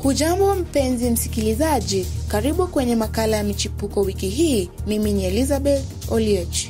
Hujambo mpenzi msikilizaji, karibu kwenye makala ya Michipuko wiki hii. Mimi ni Elizabeth Oliech.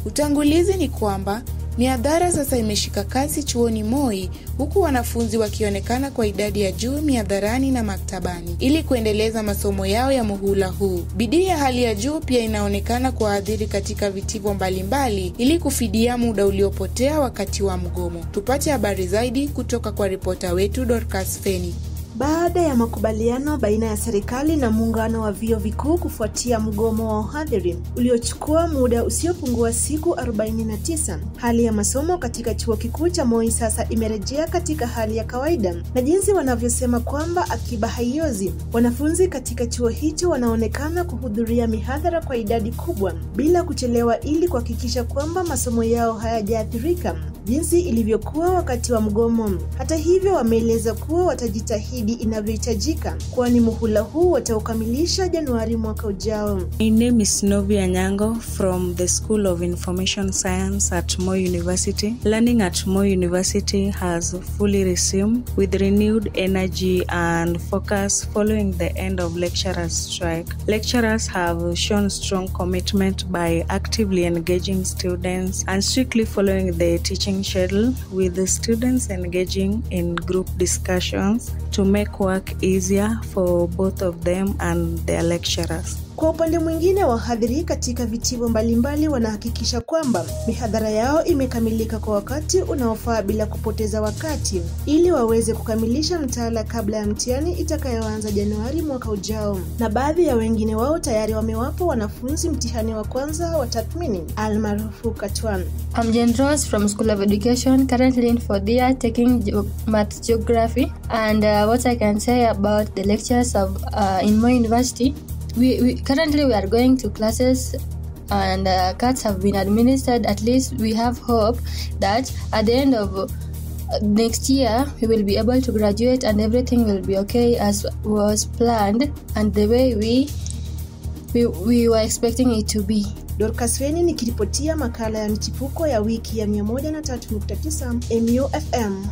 Utangulizi ni kwamba mihadhara sasa imeshika kasi chuoni Moi, huku wanafunzi wakionekana kwa idadi ya juu mihadharani na maktabani ili kuendeleza masomo yao ya muhula huu. Bidii ya hali ya juu pia inaonekana kuwaadhiri katika vitivo mbalimbali ili kufidia muda uliopotea wakati wa mgomo. Tupate habari zaidi kutoka kwa ripota wetu Dorcas Feni. Baada ya makubaliano baina ya serikali na muungano wa vyuo vikuu kufuatia mgomo wa wahadhiri uliochukua muda usiopungua siku 49, hali ya masomo katika chuo kikuu cha Moi sasa imerejea katika hali ya kawaida, na jinsi wanavyosema kwamba akiba haiozi. Wanafunzi katika chuo hicho wanaonekana kuhudhuria mihadhara kwa idadi kubwa bila kuchelewa ili kuhakikisha kwamba masomo yao hayajaathirika jinsi ilivyokuwa wakati wa mgomo. Hata hivyo, wameeleza kuwa watajitahidi inavyohitajika, kwani muhula huu wataukamilisha Januari mwaka ujao. My name is Novia Nyango from the School of Information Science at Moi University. Learning at Moi University has fully resumed with renewed energy and focus following the end of lecturers' strike. Lecturers have shown strong commitment by actively engaging students and strictly following the teaching schedule, with the students engaging in group discussions to make work easier for both of them and their lecturers. Kwa upande mwingine, wahadhiri katika vitivo mbalimbali wanahakikisha kwamba mihadhara yao imekamilika kwa wakati unaofaa bila kupoteza wakati, ili waweze kukamilisha mtaala kabla ya mtihani itakayoanza Januari mwaka ujao. Na baadhi ya wengine wao tayari wamewapa wanafunzi mtihani wa kwanza wa tathmini almaarufu Katwan. I'm Jane Rose from School of Education, currently in fourth year taking Math Geography, and what I can say about the lectures of in Moi University, we currently we are going to classes and CATs have been administered. At least we have hope that at the end of next year we will be able to graduate and everything will be okay as was planned and the way we were expecting it to be. Dorcas Feni nikiripotia makala ya Michipuko ya wiki ya 103.9 MUFM.